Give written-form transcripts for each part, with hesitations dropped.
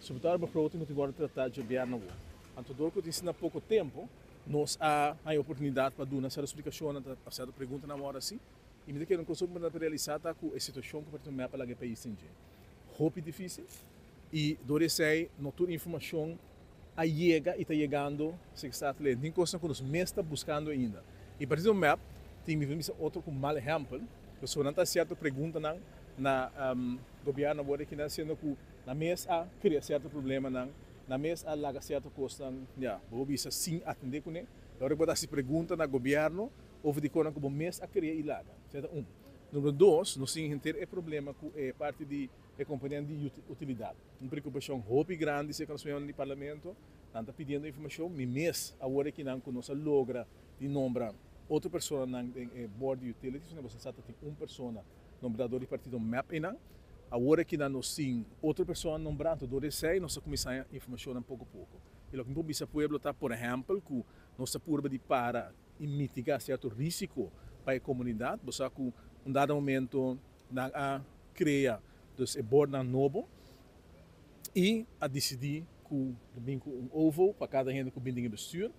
Sobre begroting ku tin wòrdu tratá djobièrnu awor. Anto dor ku tin asina poko tempu, nos a haña oportunidat pa duna sierto splikashonnan, ta sierto preguntanan awor asi. I mi ta kere un kos hopi importante pa realisá ta ku e situashon ku Partido mep a laga e pais den dje hopi difísil i dor di esei no tur informashon a yega i ta yegando Sekretario. Tin kosnan ku nos mes ta buskando ainda. I Partido mep tin mi bisa otro ku mal ehèmpel pasobra nan ta hasi sierto preguntanan na gobièrnu awor e kinan siendo ku nan mes a krea sierto problemanan, nan mes a laga sierto kosnan, ya, bo por bisa sin atendé kuné. E ora ku bo ta hasi pregunta na gobièrnu over di konan ku bo mes a krea i laga. Esei ta un. Numero dos, nos tin henter e problema ku e parti di e kompanianan di utilidat. Un preokupashon hopi grandi serka nos miembronan di parlamento. Nan ta pidiendo informashon. Mi mes awor e kinan ku nos a logra di nombra otro personanan den e board di utilities, pasobra bo sa ta tin un persona nombrá dor di partido mep einan. Awor aki nan nos tin otro persona nombrá, anto dor di esei nos ta kuminsá haña informashonnan poko poko. I loke mi por bisa pueblo ta, por ehèmpel, ku nos ta purba di para i mitigá sierto risiko pa e komunidat. Bo sa ku un dado momento nan a krea dus e bordnan nobo i a disidí ku lo bin ku un ovo pa kada hende ku bin den e bestuur.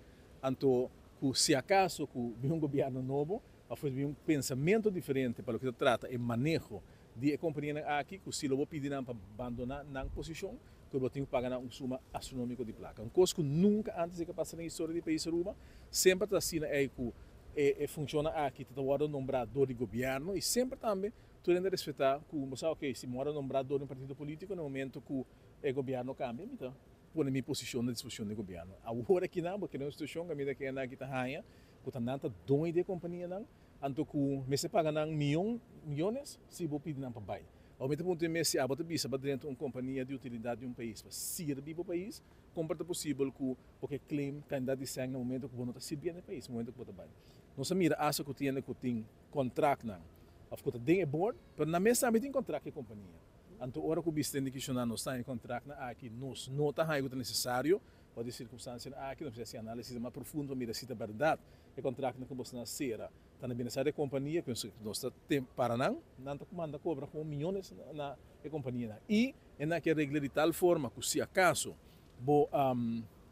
Anto ku si akaso ku bin un gobièrnu nobo, Of por bin un pensamentu diferente pa loke ta trata e maneho di e kompanianan aki ku si lo bo pidi nan pa bandoná nan posishon ku lo bo tin ku paga nan un suma astronómiko di plaka. Un kos ku nunka antes a pasa den historia di pais Aruba. Semper ta asina ei ku e funshonnan aki ta ta wòrdu nombrá dor di gobièrnu i semper tambe tur hende a respetá ku bo sa oke si mi wòrdu nombrá dor di un partido polítiko na momento ku e gobièrnu kambia mi ta pone mi posishon na disposishon di gobièrnu. Awor akinan bo kere un situashon kaminda ku hende aki ta haña ku ta nan ta doño di e kompanianan, anto ku mester paga nan mion, miyones, si bo pidi nan pa bai. Awor mi ta puntra e mes si abo ta bisa pa drenta un kompania di utilidat di un pais pa sirbi bo pais, kon por ta posibel ku bo ke claim kandidat di sèn na momento ku bo no ta sirbiendo e pais, momento ku bo ta bai. Nos a mira asta ku tienda ku tin kontraktnan òf ku ta den e board, pero nan mes tambe tin kontrakt ku e kompania. Anto ora ku bisa den di kishoná nos ta haña e kontraktnan aki, nos no ta haña ku ta nesesario. Bou di sirkunstansianan aki nos mester hasi análisis mas profundo pa mira si ta bèrdat e kontraktnan ku boso a sera ta na bienestar di e kompania ku nos ta para nan, nan ta manda kobra komo miyones na e kompanianan i e nan ke regla di tal forma ku si akaso bo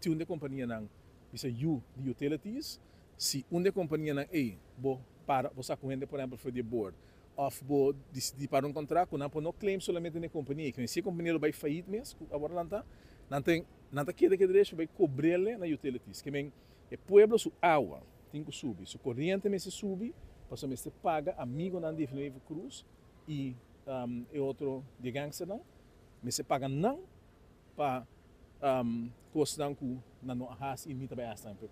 tin un di e kompanianan bisa yu di utilities, si un di e kompanianan ei bo para bo saka un hende por ehèmpel for di e board òf bo disidí para un kontrakt ku nan por no claim solamente na e kompania, si e kompania lo bai fayit mes ku awor lanta nan ta Nan ta keda ke derecho pa bai kobr'el na utilities. Ke men e pueblo su awa tin ku subi, su koriente mester subi, pasobra mester paga amigonan di Evelyn Wever Croes i e otro di e gangsternan, mester paga nan pa kosnan ku nan no a hasi i ni ta bai hasi tambe pa e pueblo.